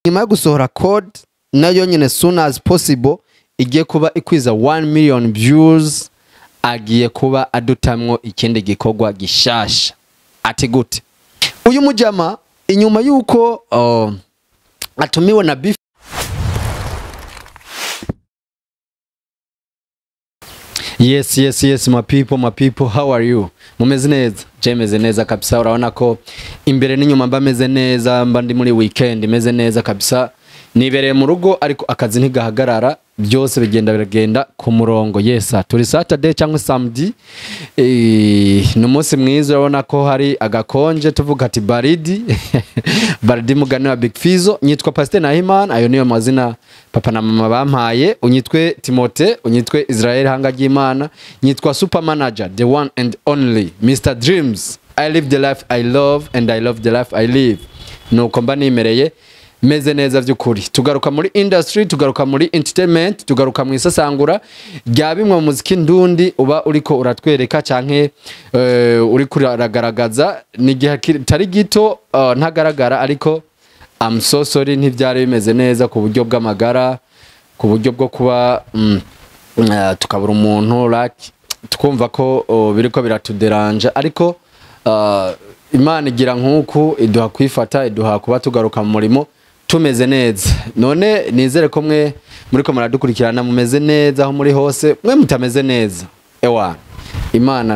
Nyuma yo gusohora Code, nayo nyine soon as possible igiye kuba ikwiza 1 million views, agiye kuba adutamwo ikindi gikorwa gishasha. Ati gute? Uyu mujama inyuma yuko atumiwe na Beef. Yes, my people, my people, how are you? Mumeze neza? Je, meze neza kabisa. Urabona ko imbere n'inyuma mba meze neza, mba ndi muri weekend meze neza kabisa. Nibereye mu rugo ariko akazi ntigahagarara, byose bigenda biragenda ku murongo. Yes, turi Saturday cyangwa Samedi. Ni umunsi mwiza, urabona ko hari agakonje, tuvuga ati baridi. Baridi mugani wa Big Fizzo. Nyitwa Pasteur Nahimana, ayo niyo mazina papa na mama bampaye. Unyitwe Timote, unyitwe Israel hanga ry'Imana, nyitwa Super Manager, the one and only Mr Dreams. I live the life I love and I love the life I live. Nuko mba nimereye meze neza by'ukuri. Tugaruka muri industry, tugaruka muri entertainment, tugaruka mu isasangura rya bimwe mu muziki ndundi uba uriko uratwereka canke uriko uragaragaza. Ni igihe kitari gito ntagaragara, ariko I'm so sorry, ntibyari bimeze neza ku buryo bw'amagara, ku buryo bwo kuba tukabura umuntu, like twumva ko biriko biratuderanja, ariko Imana igira nkuku iduha kwifata, iduha kuba tugaruka mu murimo tumeze neza. None nizere ko mwe muriko muradukurikirana mumeze neza aho muri hose. Mwe mutameze neza, ewa Imana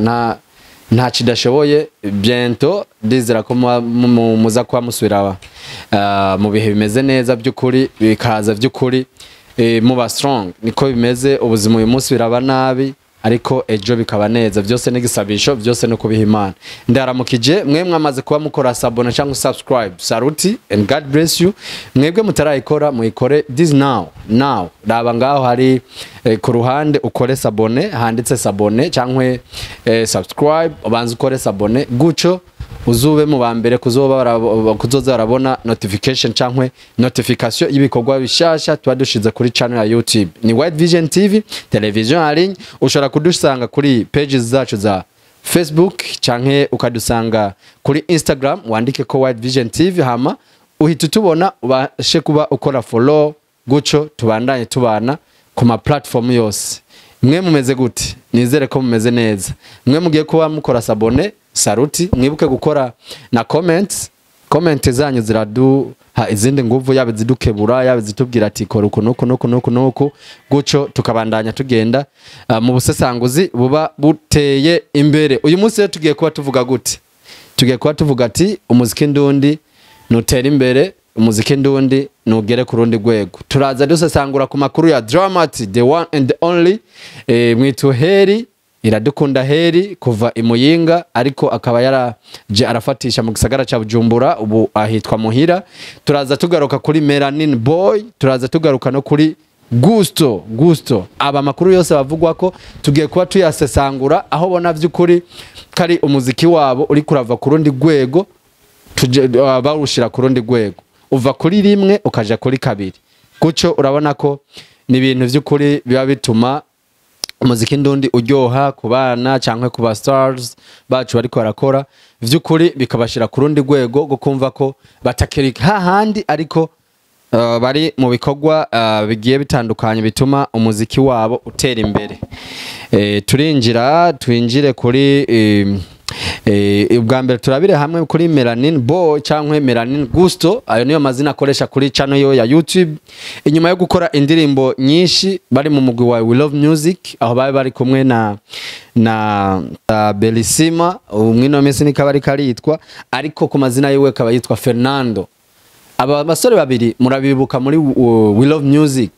nta kidashoboye. Bientôt ndizera ko muza kuba musubira mu bihe bimeze neza by'ukuri, bikaza by'ukuri, muba strong. Niko bimeze ubuzima uyu munsi biraba nabi, ariko ejo bikaba neza. Byose n'igisabisho, byose no kubiha Imana. Ndaramukije mwe mwamaze kuba mukora s'abonner cyangwa subscribe, saluti and God bless you. Mwebwe mutarayikora muyikore this now now. Raba ngaho hari ku ruhande ukore s'abonner, handitse s'abonner cyangwa subscribe, ubanze ukore s'abonner guco uzube mu bambere kuzoza barabona notification cyangwa notification y'ibikorwa bishasha tuba dushize kuri channel ya YouTube. Ni White Vision TV, television en ligne. Ushobora kudusanga kuri pages zacu za Facebook canke ukadusanga kuri Instagram, wandike ko White Vision TV, hama uhita utubona, ubashe kuba ukora follow guco tubandanye tubana ku ma platform yose. Mwe mumeze gute? Nizere ko mumeze neza. Mwe mugiye kuba mukora s'abonner, saluti. Mwibuke gukora na comments. Comment zanyu ziraduha izindi nguvu, yaba zidukebura, yaba zitubwira ati kora uku nuku nuku nuku nuku, guco tukabandanya tugenda mu busesanguzi buba buteye imbere. Uyu munsi rero tugiye kuba tuvuga gute? Tugiye kuba tuvuga ati umuziki ndundi nutera imbere, umuziki ndundi nugere ku rundi rwego. Turaza dusesangura ku makuru ya Dramati, the one and the only, mwituheri Iradukunda Heri kuva imuyinga, ariko akaba yaraje arafatisha mu gisagara ca Bujumbura, ubu ahitwa Muhira. Turaza tugaruka kuri Melanin Boy, turaza tugaruka no kuri Gusto. Gusto, aba makuru yose bavugwa ko tugiye kuba tuyasesangura, aho bona vy'ukuri kari umuziki wabo uri kurava ku rundi rwego, bawushira ku rundi rwego, uva kuri rimwe ukaja kuri kabiri. Guco urabona ko ni ibintu vy'ukuri biba bituma umuziki ndundi uryoha ku bana cyangwa ku ba stars bacu bariko barakora, vy'ukuri bikabashira ku rundi rwego rwo kumva ko batakiri hahandi, ariko bari mu bikorwa bigiye bitandukanye bituma umuziki wabo utera imbere. Turinjira twinjire kuri ubwa mbere turabire hamwe kuri Melanin Boy cyangwa Melanin Gusto, ayo niyo mazina akoresha kuri channel yo ya YouTube. Inyuma yo gukora indirimbo nyinshi bari mu mugwi wa We Love Music, aho bari bari kumwe na Belisima, umwino minsi ni kabari karitwa, ariko ku mazina yiwe kaba yitwa Fernando. Aba basore babiri murabibuka muri We Love Music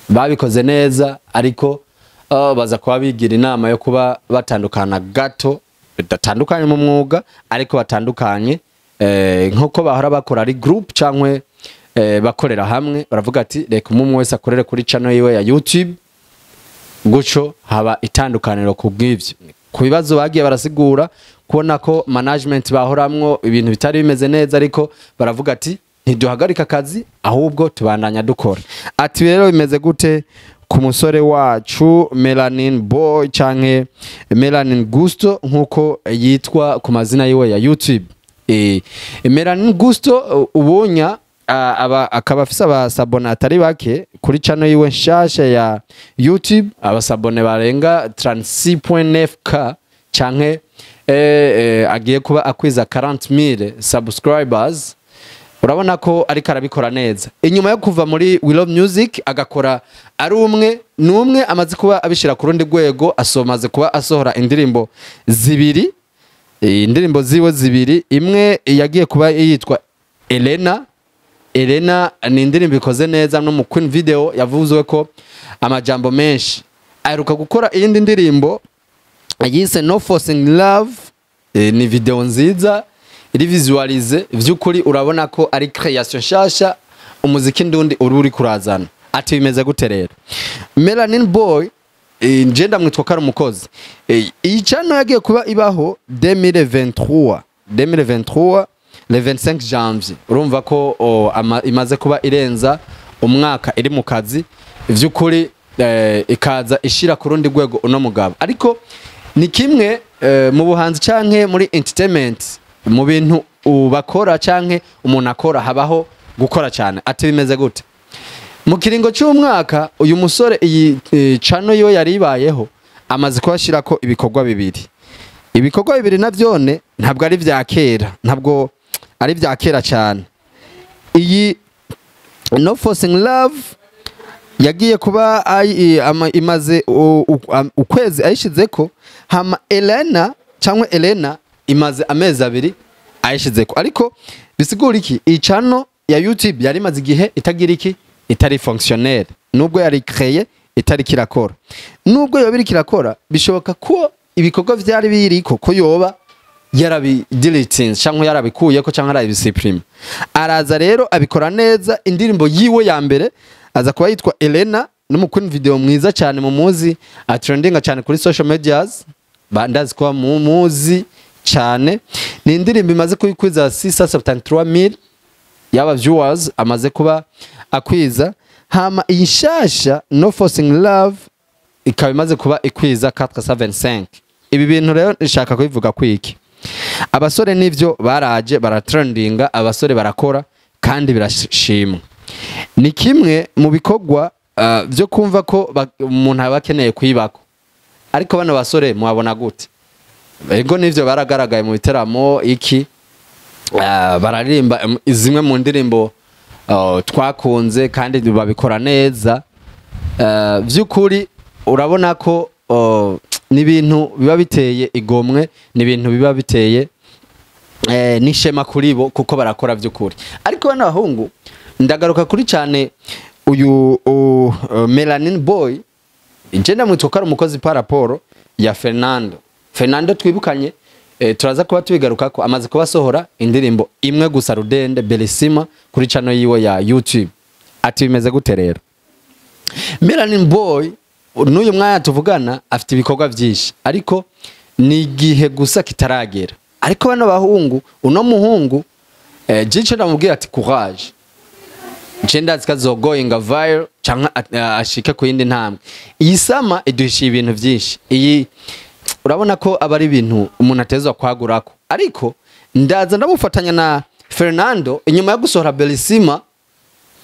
babikoze neza, ariko baza kuba bigira inama yo kuba batandukana gato, batandukanye mu mwuga ariko batandukanye nkuko bahora bakora ari group cyangwa bakorera hamwe. Baravuga ati reka umwe wese akorere kuri channel yiwe ya YouTube, guco haba itandukaniro ku bw'ivyo. Ku bibazo bagiye barasigura kubona ko management bahoramwo ibintu bitari bimeze neza, ariko baravuga ati ntiduhagarika akazi ahubwo tubandanya dukora. Ati rero bimeze gute ku musore wacu Melanin Boy canke Melanin Gusto nkuko yitwa ku mazina yiwe ya YouTube? Melanin Gusto ubunya Aba akaba afise abasabone atari bake kuri channel yiwe nshasha ya YouTube, abasabone barenga 36.9K canke agiye kuba akwiza 40,000 subscribers. Urabona ko ariko arabikora neza inyuma yo kuva muri We Love Music, agakora ari umwe n'umwe. Amaze kuba abishira ku rundi rwego, asomaze kuba asohora indirimbo zibiri, indirimbo ziwe zibiri. Imwe yagiye kuba yitwa Elena. Elena ni indirimbo ikoze neza, no mu Queen Video yavuzwe ko amajambo menshi. Aheruka gukora iyindi ndirimbo yise No Forcing Love. Ni video nziza iri visualize, vy'ukuri urabona ko ari creation nshasha umuziki ndundi uri kurazana. Ati bimeze gute rero? Melanin Boy, nje ndamwitwa ko ari umukozi. Iyi channel yagiye kuba ibaho 2023, 2023 le 25 janvier. Urumva ko imaze kuba irenza umwaka iri mu kazi, vy'ukuri ikaza ishira ku rundi rwego uno mugabo. Ariko ni kimwe mu buhanzi canke muri entertainment, mu bintu bakora canke umuntu akora, habaho gukora cyane. Ati bimeze gute? Mu kiringo cy'umwaka uyu musore iyi channel yo yari ibayeho, amaze kuhashirako ibikorwa bibiri. Ibikorwa bibiri navyone ntabwo ari vya kera, ntabwo ari vya kera cyane. Iyi No Forcing Love yagiye kuba imaze ukwezi ayishizeko, hama Elena cyangwa Elena imaze amezi 2 ayishizeko. Ariko bisigura iki? Iyi channel ya YouTube yari imaze igihe itagira iki, itari fonctionnel, nubwo yari créé itari kirakora. Nubwo yoba iri kirakora, bishoboka ko ibikorwa vyari biriko ko yoba yarabideletinze cyangwa yarabikuyeko cyangwa yarabisuprime. Araza rero abikora neza. Indirimbo yiwe ya mbere aza kuba yitwa Elena, n'umukuni video mwiza cyane mumuzi, atrendinga cyane kuri social medias, bandazi kuba mumuzi cyane. Ni indirimbo imaze kuyikwiza 673,000 yaba viewers amaze kuba akwiza. Hama iyi nshasha No Forcing Love ikaba imaze kuba ikwiza 475. Ibi bintu rero nshaka kubivuga kwiki? Abasore nivyo baraje baratrendinga, abasore barakora kandi birashimwa. Ni kimwe mu bikorwa byo kumva ko umuntu aba akeneye kwibako. Ariko bano basore muabona gute? Ego nivyo baragaragaye mu biteramo iki, bararirimba zimwe mu ndirimbo twakunze kandi babikora neza. Vy'ukuri urabona ko n'ibintu biba biteye igomwe, n'ibintu biba biteye n'ishema kuri bo kuko barakora vy'ukuri. Ariko bano bahungu ndagaruka kuri cyane uyu Melanin Boy, nje ndamwitwa ko ari umukozi par rapport ya Fernando. Fernando twibukanye, turaza kuba tubigaruka ko amaze kubasohora indirimbo imwe gusa rudende, Belissima, kuri channel yiwe ya YouTube. Ati bimeze gute rero? Melanin Boy n'uyu mwanya tuvugana afite ibikorwa byinshi, ariko ni igihe gusa kitaragera. Ariko bano bahungu, uno muhungu jice ndamubwira ati courage, nje ndazi kazogoinga viral canke ashike ku yindi ntambwe. Iyi sama iduhishiye ibintu byinshi, iyi urabona ko aba ari ibintu umuntu atezwa kwagurako. Ariko ndaza ndamufatanya na Fernando inyuma yo gusohora Belissima.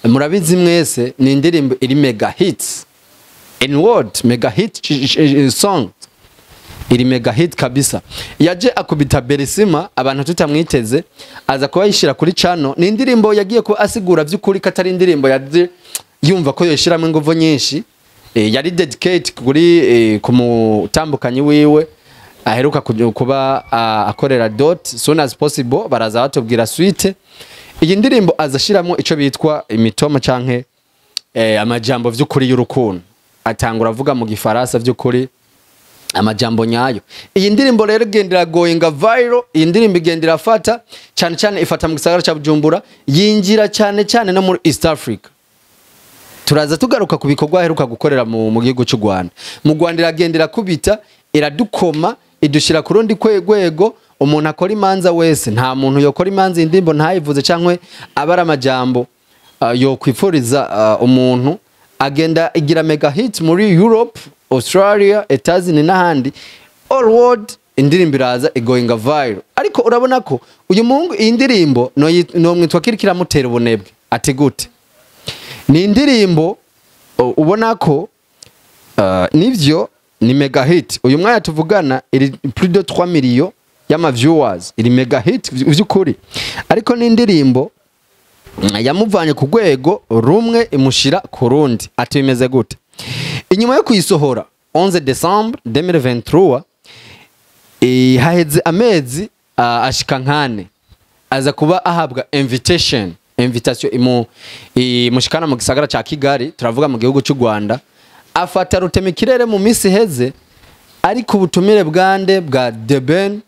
Murabizi mwese, ni indirimbo iri mega hits in world, mega hit song, iri mega hit kabisa. Yaje akubita Belissima abantu tutamwiteze, aza kuba yishira kuri channel. Ni indirimbo yagiye ko asigura vy'ukuri ko atari indirimbo yaje yumva ko yoshiramo inguvu nyinshi, yari dedicate kuri ku mutambukanyi wiwe aheruka kuba akorera dot. Soon as possible baraza batubwira suite. Iyi ndirimbo azashiramo ico bitwa imitoma canke amajambo vy'ukuri y'urukundo, atangura avuga mu gifaransa vy'ukuri amajambo nyayo. Iyi ndirimbo rero igendera goinga viral, iyi ndirimbo igendera fata cyane cyane, ifata mu gisagara ca Bujumbura, yinjira cyane cyane no muri East Africa. Turaza tugaruka ku bikorwa aheruka gukorera mu gihugu cy'u Rwanda. Mu Rwanda iragendera kubita, iradukoma, idushira ku rundi rwego. Umuntu akora imanza wese, nta muntu yokora imanza indirimbo ntayivuze cyangwa abara amajambo yo kwifuriza umuntu. Agenda igira mega hit muri Europe, Australia, Etazini n'ahandi, all world. Indirimbo iraza igoinga viral. Ariko urabona ko uyu muhungu iyi ndirimbo no mwitwa kiri kiramutera ubunebwe. Ati gute? Ni indirimbo ubona ko nivyo ni mega hit. Uyu mwanya tuvugana iri plus de 3 millions y'ama viewers, iri mega hit vy'ukuri, ariko ni indirimbo yamuvanye ku rwego rumwe imushira ku rundi. Ati bimeze gute? Inyuma yo kuyisohora 11 Décembre 2023, haheze amezi ashika nkane, aza kuba ahabwa invitation imushikana mu gisagara ca Kigali, turavuga mu gihugu cy'u Rwanda. Afata rutemikirere mu misi heze, ariko ubutumire bwande? Bwa The Ben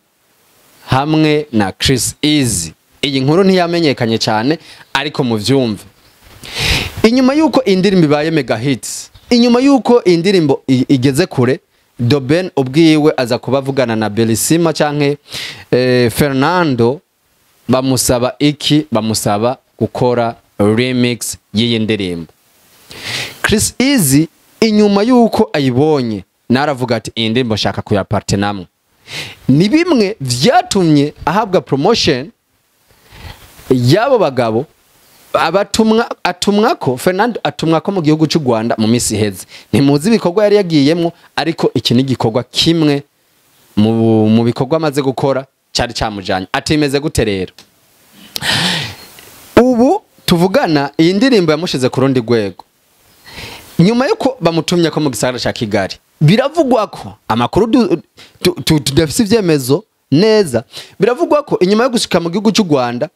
hamwe na Chris Easy. Iyi nkuru ntiyamenyekanye cyane, ariko muvyumve. Inyuma yuko indirimbo ibaye mega hits, inyuma yuko indirimbo igeze kure, The Ben ubwiwe aza kubavugana na Belisima canke Fernando. Bamusaba iki? Bamusaba gukora remix y'iyi ndirimbo. Chris Easy inyuma yuko ayibonye naravuga ati: "Iyi ndirimbo shaka kuyapartenamwe." Ni bimwe vyatumye ahabwa promotion y'abo bagabo. Abatumwa, atumwa ko Fernando, atumwa ko mu gihugu cy'u Rwanda mu misi iheze. Ntimuzi ibikorwa yari yagiyemwo, ariko iki ni igikorwa kimwe mu bikorwa amaze gukora cyari cyamujanye. Atimeze gute rero? Ubu tuvugana iyi ndirimbo yamushize ku rundi rwego. Nyuma yuko bamutumye ko mu gisagara ca Kigali, biravugwa ko amakuru tudafise ivyemezo neza, biravugwa ko inyuma yo gushika mu gihugu cy'u Rwanda,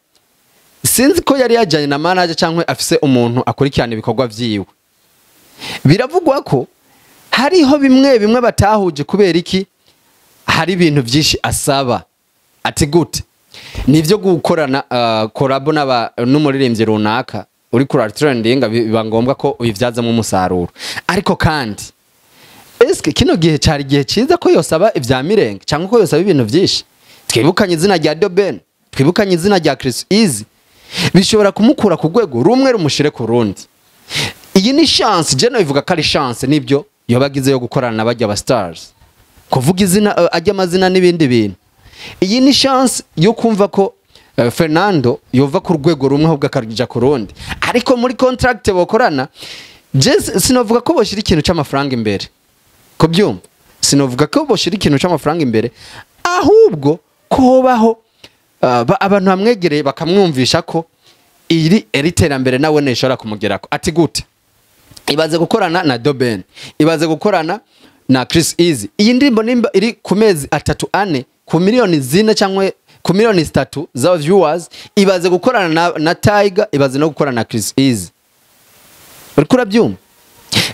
sinzi ko yari yajyanye na manager cyangwa afise umuntu akurikirana ibikorwa vyiwe, biravugwa ko hariho bimwe bimwe batahuje. Kubera iki? Hari ibintu byinshi asaba. Ati gute? Nivyo gukorana collabo n'aba n'umuririmbyi runaka uri kuri trending, biba ngombwa ko ubivyazamo umusaruro. Ariko kandi eske kino gihe cyari igihe cyiza ko yosaba ivya mirenge cyangwa ko yosaba ibintu byinshi? Twibukanye izina rya The Ben, twibukanye izina rya Chris Easy, bishobora kumukura ku rwego rumwe rumushire ku rundi. Iyi ni chance, je bivuga ko ari chance nibyo yobagize yo gukorana na bajya ba stars, kuvuga izina ajya amazina n'ibindi bintu. Iyi ni chance yo kumva ko Fernando yova ku rwego rumwe ahubwo akaja ku rundi. Ariko muri contract bokorana, je sinovuga ko boshira ikintu c'amafaranga imbere, kubyumva, sinovuga ko boshira ikintu c'amafaranga imbere, ahubwo ko hobaho abantu bamwegereye bakamwumvisha ko iri eri iterambere nawe nishobora kumugerako. Ati gute? Ibaze gukorana na The Ben, ibaze gukorana na Chris Easy. Iyi ndirimbo nimba iri ku mezi 3, 4 ku miliyoni 4 cyangwa ku miliyoni 3 za viewers, ibaze gukorana na Tiger, ibaze no gukorana na Chris Easy. Uriko urabyumva?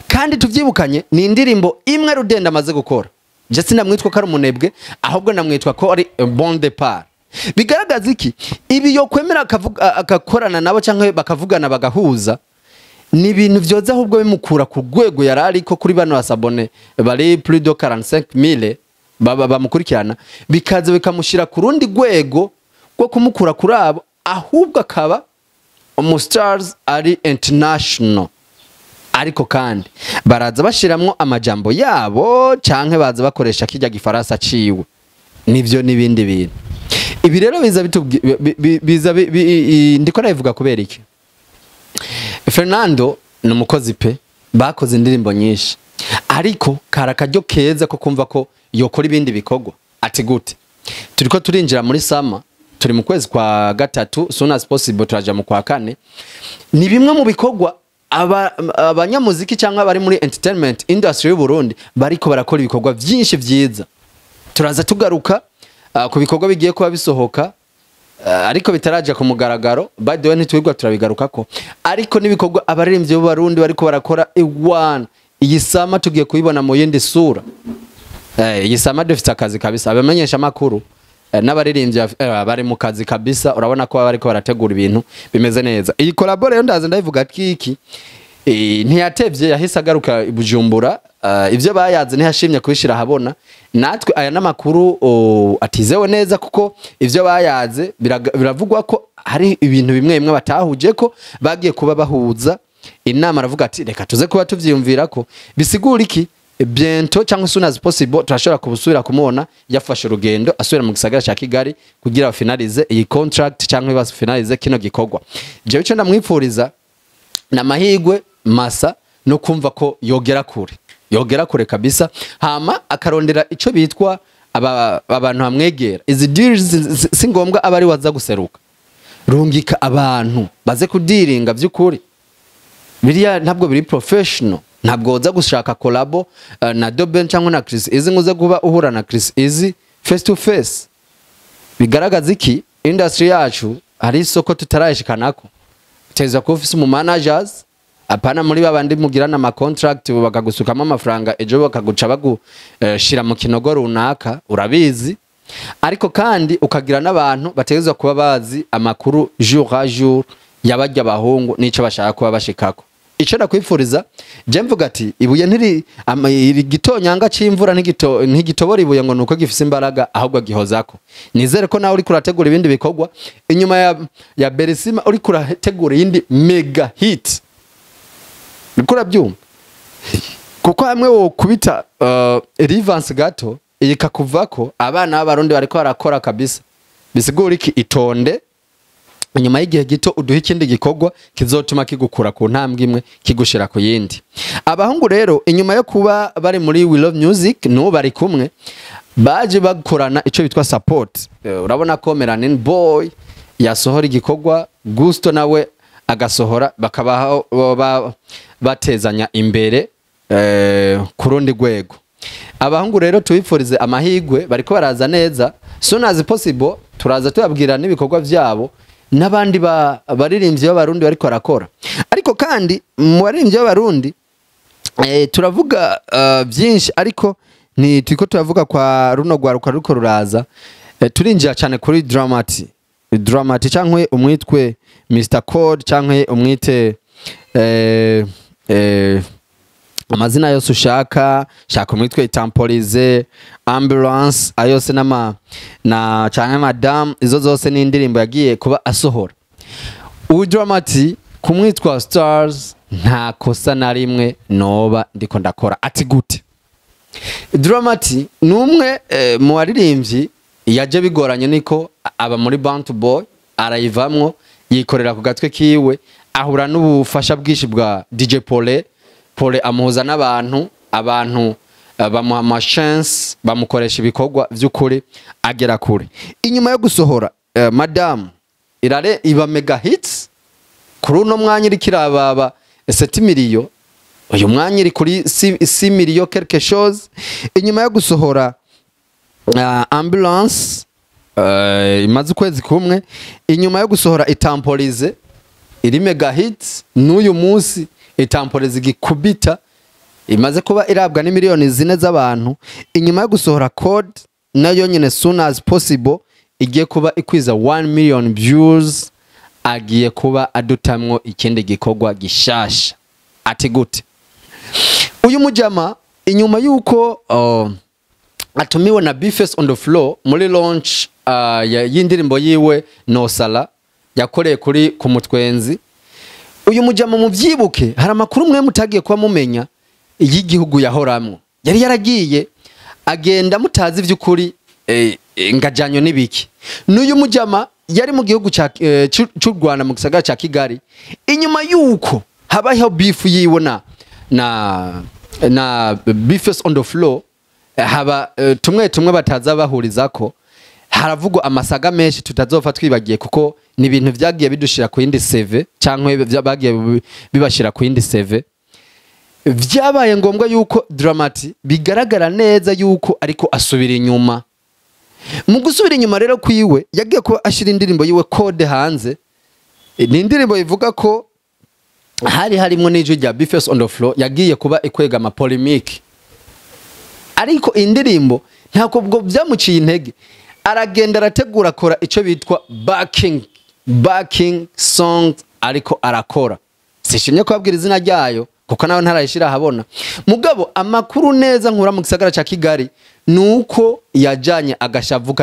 Kandi tuvyibukanye, ni indirimbo imwe rudenda amaze gukora. Je sinamwitwa ko ari umunebwe, ahubwo namwitwa ko ari un bon départ. Bigaragaza iki? Ibi yo kwemera akakorana nabo cyangwa bakavugana bagahuza, ni ibintu vyoza ahubwo bimukura ku rwego yari ariko kuri bano basabone bari plus de 45,000 baba bamukurikirana, bikaza bikamushyira ku rundi rwego rwo kumukura kuri abo, ahubwo akaba umu stars ari international. Ariko kandi baraza bashiramwo amajambo yabo canke baza bakoresha kijya gifaransa ciwe, nivyo n'ibindi bintu. Ibi rero biza biza ndiko nabivuga kubera iki? Fernando ni umukozi pe, bakoze indirimbo nyinshi, ariko kari akaryo keza ko kumva ko yokora ibindi bikorwa. Ati gute? Turiko turinjira muri summer, turi mu kwezi kwa gatatu, soon as possible turaja mu kwa kane. Ni bimwe mu bikorwa abanyamuziki cyangwa abari muri entertainment industry y'u Burundi bariko barakora ibikorwa byinshi vyiza. Turaza tugaruka ku bikorwa bigiye kuba bisohoka, ariko bitaraja ku mugaragaro. By the way, ntitwirwa turabigarukako, ariko n'ibikorwa abaririmbyi b'Abarundi bariko barakora iwana. Iyi summer tugiye kuyibona mu yindi sura. Iyi summer dufite akazi kabisa, abamenyesha makuru n'abaririmbyi bari mu kazi kabisa. Urabona ko bariko barategura ibintu bimeze neza. Iyi collabo rero ndaza ndabivuga kiki, ntiyatevye yahise agaruka i Bujumbura. Ivyo bayaze ntiyashimye kubishira ahabona. Natwe aya n'amakuru atizewe neza, kuko ivyo bayaze biravugwa ko hari ibintu bimwe bimwe batahuje, ko bagiye kuba bahuza inama, aravuga ati: "Reka tuze kuba tuvyiyumvira." Ko bisigura iki? Bientôt cyangwa soon as possible turashobora kubusubira kumubona yafashe urugendo asubira mu gisagara cya Kigali kugira finalize iyi contract cyangwa bafinalize kino gikorwa. Jewe icyo ndamwipfuriza na mahigwe masa no kumva ko yogera kure, yogera kure kabisa, hama akarondera ico bitwa abantu bamwegera. Izi deals si ngombwa aba ari waza guseruka, rungika abantu baze kudiringa by'ukuri. Biriya ntabwo biri professional. Ntabwo woza gushaka collabo na Doben cyangwa na Chris Easy nguze kuba uhura na Chris Easy face to face. Bigaragaza iki? Industry yacu hari isoko tutarayishikanako. Teza ko office mu managers, apana muri babandi mugirana ama contract bakagusukamo amafaranga ejo bakaguca bagushira mu kinogo runaka, urabizi. Ariko kandi ukagira n'abantu bategezwa kuba bazi amakuru jour à jour yabajya abahungu n'ico bashaka kuba bashikako. Ico nakwifuriza je mvuga ati ibuye ntiri igitonyanga c'imvura ntigitobora ibuye ngo nuko gifise imbaraga, ahubwo gihozako. Nizere ko nawe uri kurategura ibindi bikorwa inyuma ya Beresima, uri kurategura iyindi mega hit. Uriko urabyumva? Kuko hamwe wo kubita Rivance gato ikakuvako, abana b'Abarundi bariko barakora kabisa. Bisigura iki? Itonde, inyuma y'igihe gito uduhe ikindi gikorwa kizotuma kigukura ku ntambwe imwe kigushira ku yindi. Abahungu rero inyuma yo kuba bari muri We Love Music n'ubu bari kumwe, baje bakorana ico bitwa support. Urabona ko Melanin Boy yasohora igikorwa, Gusto nawe agasohora, bakabaho batezanya imbere ku rundi rwego. Abahungu rero tubifurize amahigwe, bariko baraza neza. Soon as possible turaza tubabwira n'ibikorwa vyabo n'abandi baririmbyi b'Abarundi bariko barakora. Ariko kandi mu baririmbyi b'Abarundi turavuga byinshi, ariko ni turiko turavuga kwa runo rwaruka ruko ruraza. Turinjira cyane kuri Dramati. Dramati cyangwa umwitwe Mr Code cyangwa umwite amazina yose ushaka, shaka umwitwe Itampolize, Ambulance, ayose nama na canke Madame, izo zose ni indirimbo yagiye kuba asohora. Uyu Dramati kumwitwa Stars nta kosa na rimwe noba ndiko ndakora. Ati gute? Dramati ni umwe mu baririmbyi yaje bigoranye, niko aba muri Bantu Boy arayivamwo, yikorera ku gatwe kiwe, ahura n'ubufasha bwinshi bwa DJ Pole. Pole amuhuza n'abantu, abantu bamuha ama chance, bamukoresha ibikorwa vy'ukuri, agera kure. Inyuma yo gusohora Madame irare iba mega hits, kuri uno mwanya iri kirababa 7 miliyo, uyu mwanya iri kuri 6 miliyo quelque chose. Inyuma yo gusohora Ambulance imaze ukwezi kumwe, inyuma yo gusohora Itampolize iri mega hits, n'uyu munsi Itampolize igikubita imaze kuba irabwa ni miliyoni 4 z'abantu. Inyuma yo gusohora Code nayo nyene soon as possible igiye kuba ikwiza 1 million views, agiye kuba adutamwo ikindi gikorwa gishasha. Ati gute? Uyu mujama inyuma yuko atumiwe na Bface on the floor muri launch y'indirimbo yiwe Nosala yakoreye kuri ku mutwenzi, uyu mujama muvyibuke hari amakuru mwe mutagiye kuba mumenya y'igihugu yahoramwo. Yari yaragiye agenda mutazi vy'ukuri ngajanyo n'ibiki. N'uyu mujama yari mu gihugu c'u Rwanda mu gisagara ca Kigali, inyuma yuko habaho beef yiwe na Bface on the floor, haba tumwe tumwe bataza bahurizako, haravugwa amasaga menshi tutazopfa twibagiye, kuko ni ibintu vyagiye bidushira ku yindi CV canke bagiye bibashira ku yindi CV. Vyabaye ngombwa yuko Dramati bigaragara neza yuko ariko asubira inyuma. Mu gusubira inyuma rero kwiwe, yagiye ko ashira indirimbo yiwe Code hanze. Ni indirimbo ivuga ko hari harimwo n'ijwi rya Bface on the floor, yagiye kuba ikwega ama polemique, ariko indirimbo ntabwo ubwo byamuciye intege, aragenda arategura akora icyo bitwa backing song, ariko arakora. Sishimye kubabwira izina ryayo kuko nawe ntarayishira ahabona. Mugabo amakuru neza nkura mu gisagara ca Kigali nuko yajanye agashavu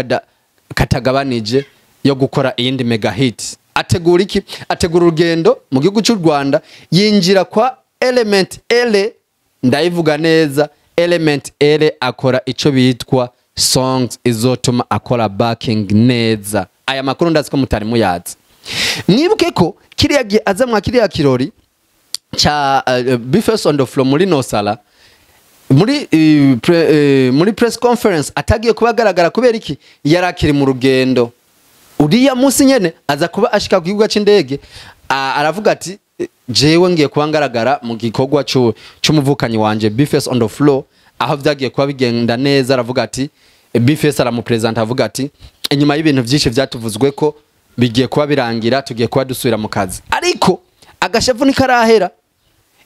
katagabanije yo gukora iyindi mega hit. Ategura iki? Ategura urugendo mu gihugu cy'u Rwanda, yinjira kwa Element L, ndayivuga neza. Element Eleeeh akora ico bitwa songs izotuma akora backing neza. Aya makuru ndazi ko mutari muyazi. Mwibuke ko kiriya gihe aza mwa kiriya kirori cha B-Face on the Floor muri Nosala, muri press conference atagiye kuba agaragara. Kubera iki? Yari akiri mu rugendo. Uriya munsi nyene aza kuba ashika ku kibuga c'indege, aravuga ati: "Jewe ngiye kuba ngaragara mu gikorwa c'umuvukanyi wanje B-Face on the Floor." Aho vyagiye kuba bigenda neza, aravuga ati, B-Face aramupresenta, avuga ati: "Inyuma y'ibintu vyinshi vyatuvuzwe ko bigiye kuba birangira, tugiye kuba dusubira mu kazi." Ariko agashavu ntikarahera.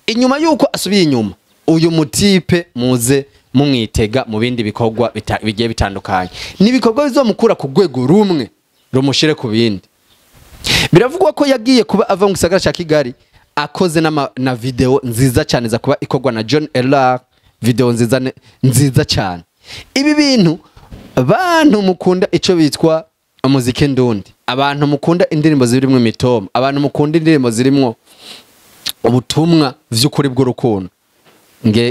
Inyuma yuko asubiye inyuma, uyu mutipe muze mumwitega mu bindi bikorwa bigiye bitandukanye. Ni ibikorwa bizomukura ku rwego rumwe rumushire ku bindi. Biravugwa ko yagiye kuba ava mu gisagara ca Kigali akoze na video nziza cyane za kuba ikorwa na John Ellar, video nziza nziza cyane. Ibi bintu, bantu mukunda ico bitwa umuziki ndundi, abantu mukunda indirimbo zirimwo imitoma, abantu mukunda indirimbo zirimwo ubutumwa vy'ukuri bw'urukundo,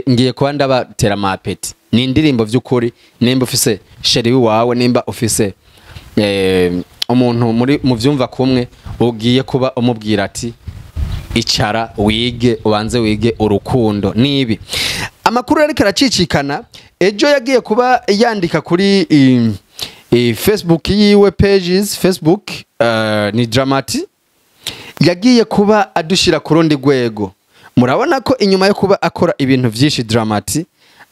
ngiye kuba ndabatera amapeti. Ni indirimbo vy'ukuri, nimba ufise chéri wawe, nimba ufise umuntu muri mu vyumva kumwe, ugiye kuba umubwira ati: "Icara wige, ubanze wige urukundo." Nibi amakuru ariko aracicikana. Ejo yagiye kuba yandika kuri Facebook yiwe, pages Facebook, ni Dramati yagiye kuba adushira ku rundi rwego. Murabona ko inyuma yo kuba akora ibintu vyinshi, Dramati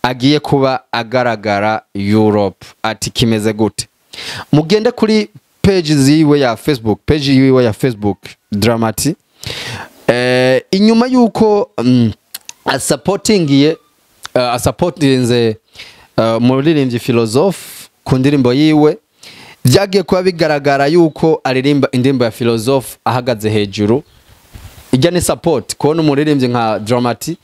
agiye kuba agaragara Europe. Ati kimeze gute? Mugende kuri page ziwe ya Facebook, page yiwe ya Facebook, Dramati, inyuma yuko asupportingiye asupportinze umuririmbyi Philosophe ku ndirimbo yiwe, byagiye kuba bigaragara yuko aririmba indirimbo ya Philosophe ahagaze hejuru. Ijya ni support, kubona umuririmbyi nka Dramati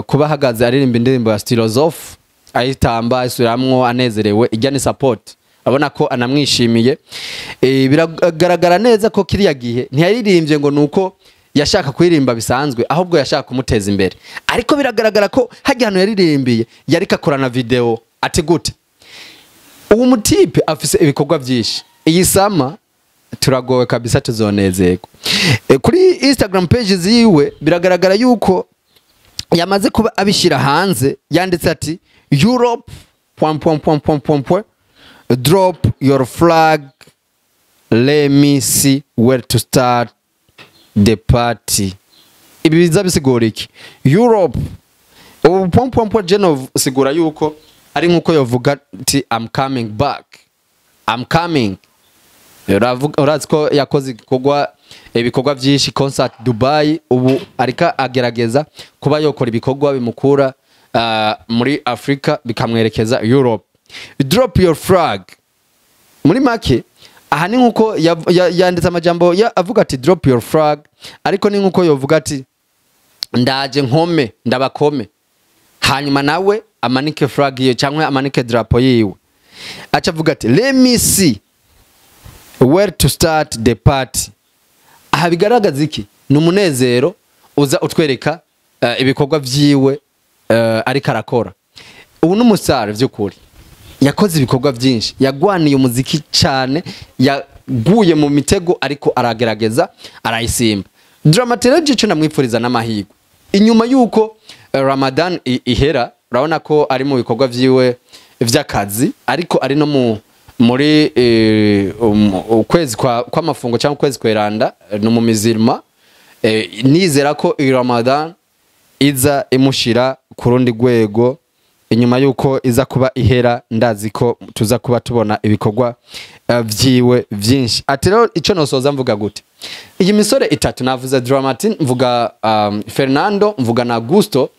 kuba ahagaze aririmba indirimbo ya Philosophe, ayitamba, ayisubiramwo anezerewe, ijya ni support. Abona ko anamwishimiye. Biragaragara neza ko kiriya gihe ntiyaririmbye ngo nuko yashaka kuririmba bisanzwe, ahubwo yashaka kumuteza imbere. Ariko biragaragara ko hajya hantu yaririmbiye yariko akorana video. Ati gute? Uwo mutipe afise ibikorwa byinshi. Iyi summer turagowe kabisa, tuzonezerwa. Kuri Instagram pages yiwe biragaragara yuko yamaze kuba abishyira hanze. Yanditse ati: "Europe point point point point point point, drop your flag, let me see where to start the party." Ibi biza bisigura iki? Europe ubu point point point jeno sigura yuko ari nkuko yovuga ati: "I'm coming back, I'm coming." Urazi ko yakoze ibikorwa byinshi, concert Dubai. Ubu ariko agerageza kuba yokora ibikorwa bimukura muri Afrika bikamwerekeza Europe. "Drop your flag", muri make aha ni nkuko yanditse amajambo avuga ati: "Drop your flag", ariko ni nkuko yovuga ati: "Ndaje nkome, ndabakome." Hanyuma nawe amanike flag yiwe cyangwa amanike drapo yiwe, aca avuga ati: "Let me see where to start the party." Aha bigaragaza iki? Ni umunezero uza utwereka ibikorwa vyiwe ariko arakora. Ubu n'umusare vy'ukuri yakoze ibikorwa byinshi, yagwaniye umuziki cyane, yaguye mu mitego ariko aragerageza arayisimba. Dramati rero, ico ndamwipfuriza n'amahirwe. Inyuma yuko Ramadan ihera, urabona ko ari mu bikorwa vyiwe vy'akazi, ariko ari no mu muri ukwezi kw'amafungo cyangwa ukwezi kweranda, ni mu mizirima. Nizera ko iyi Ramadan iza imushira ku rundi rwego. Inyuma yuko iza kuba ihera, ndazi ko tuza kuba tubona ibikorwa vyiwe vyinshi. Ati rero ico nosoza mvuga gute? Iyi misore itatu navuze, Dramati, mvuga Fernando, mvuga na Gusto,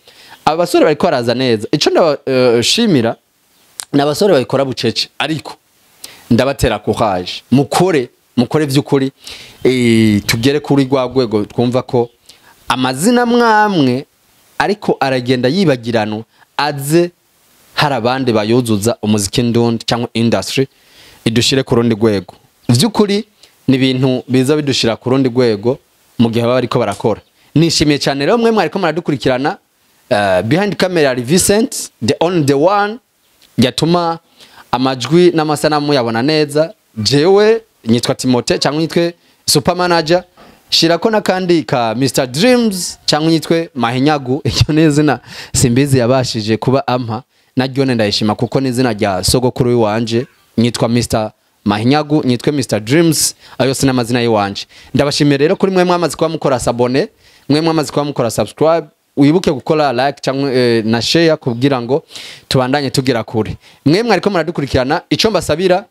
aba basore bariko baraza neza. Ico ndabashimira, ni abasore babikora bucece, ariko ndabatera courage. Mukore, mukore vy'ukuri, tugere kuri rwa rwego twumva ko amazina mwamwe ariko aragenda yibagiranwa, aze hari abandi bayuzuza umuziki ndundi cyangwa industry, idushire ku rundi rwego. Vy'ukuri ni ibintu biza bidushira ku rundi rwego mu gihe baba bariko barakora. Nishimiye cyane rero mwe mwariko muradukurikirana. Behind camera ari Vincent, the only the one yatuma amajwi n'amasanamu yabona neza. Jewe nyitwa Timote cyangwa nyitwe super manager, shirako n'akandi ka Mr Dreams cyangwa nyitwe Mahinyagu. Iryo ni izina Simbizi yabashije kuba ampa, naryo ndayishima kuko ni izina rya sogokuru wanje. Nyitwa Mr Mahinyagu, nyitwe Mr Dreams, ayo si n'amazina yiwanje. Ndabashimiye rero kuri mwe mwamaze kuba mukora s'abonner, mwe mwamaze kuba mukora subscribe. Wibuke gukora like cyangwa na share kugira ngo tubandanye tugera kure. Mwe mwariko muradukurikirana, ico mbasabira,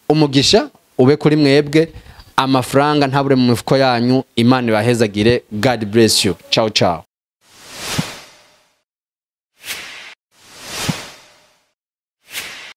umugisha ube kuri mwebwe, amafaranga ntabure mu mifuko yanyu. Imana ibahezagire. God bless you. Ciao ciao.